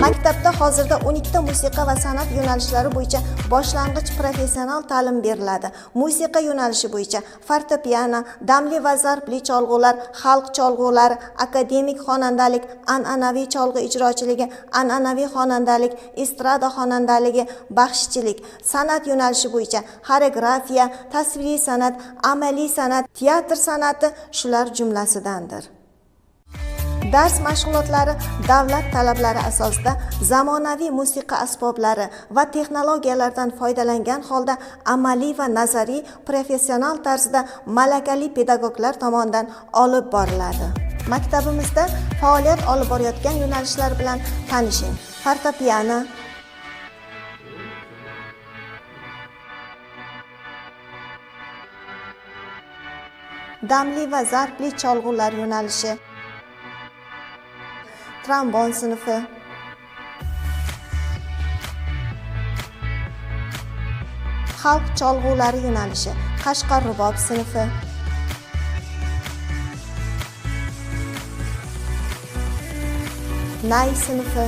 Maktabda hozirda 12 ta musiqa va san'at yo'nalishlari bo'yicha boshlang'ich professional ta'lim beriladi. Musiqa yo'nalishi bo'yicha fortepiano, damli va zarbli cholg'ular, xalq cholg'ulari, akademik xonandalik, an'anaviy cholg'u ijrochiligi, an'anaviy xonandalik, estrada xonandaligi, baxshichilik, san'at yo'nalishi bo'yicha xoreografiya, tasviriy san'at, amaliy san'at, teatr san'ati shular jumlasidandir. Dars mashg'ulotlari davlat talablari asosida zamonaviy musiqa asboblari va texnologiyalardan foydalangan holda amaliy va nazariy professional tarzda malakali pedagoglar tomonidan olib boriladi. Maktabimizda faoliyat olib borayotgan yo'nalishlar bilan tanishing. Fortepiano, damli va zarbli cholg'ular yo'nalishi, trombon sinfi, xalq cholg'ulari yo'nalishi, qashqar rubob sinfi, nay sinfi,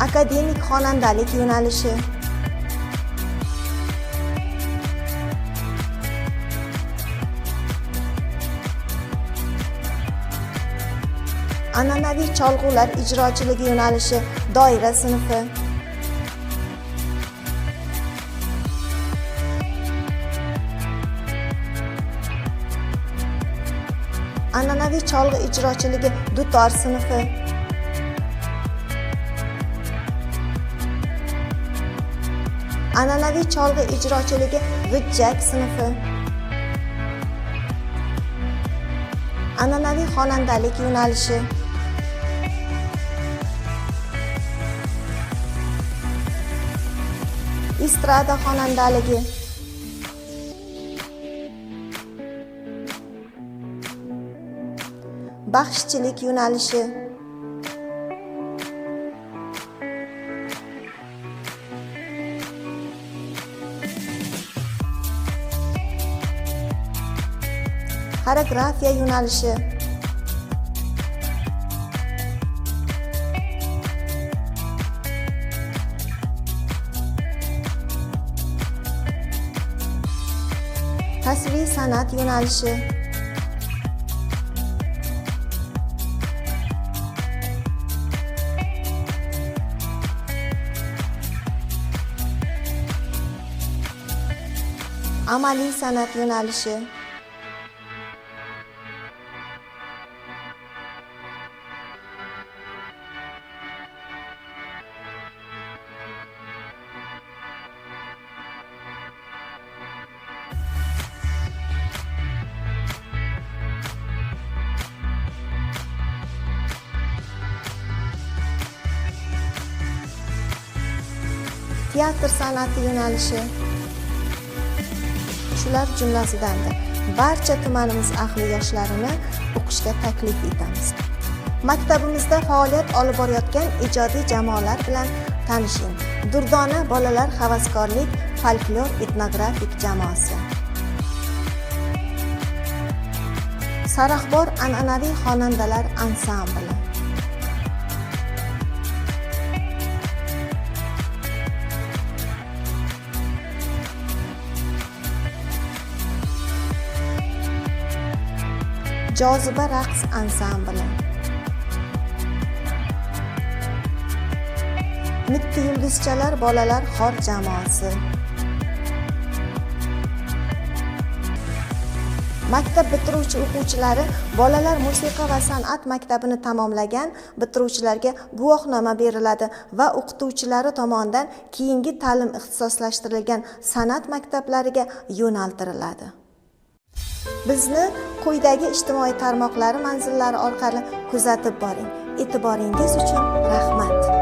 akademik xonandalik yo'nalishi, an'anaviy cholg'ular ijrochiligi yo'nalishi, doira sinfi, an'anaviy cholg'u ijrochiligi dutor sinfi, an'anaviy cholg'u ijrochiligi g'ijjak sinfi, an'anaviy xonandalik yo'nalishi, estrada xonandaligi, baxshichilik yo'nalishi, xoreografiya yo'nalishi, tasviriy san'at yo'nalishi, amaliy san'at yo'nalishi, teatr san'ati yo'nalishi shular jumlasidandir. Barcha tumanimiz ahli yoshlarini o'qishga taklif etamiz. Maktabimizda faoliyat olib borayotgan ijodiy jamoalar bilan tanishing. Durdona bolalar havaskorlik folklor etnografik jamoasi, Saraxbor an'anaviy xonandalar ansambli, Joziba raqs ansambli, Mitti yulduzchalar bolalar xor jamoasi. Maktab bitiruvchi o'quvchilari bolalar musiqa va san'at maktabini tamomlagan bitiruvchilarga guvohnoma beriladi va o'qituvchilari tomonidan keyingi ta'lim ixtisoslashtirilgan san'at maktablariga yo'naltiriladi. Bizni quyidagi ijtimoiy tarmoqlari manzillari orqali kuzatib boring. E'tiboringiz uchun rahmat.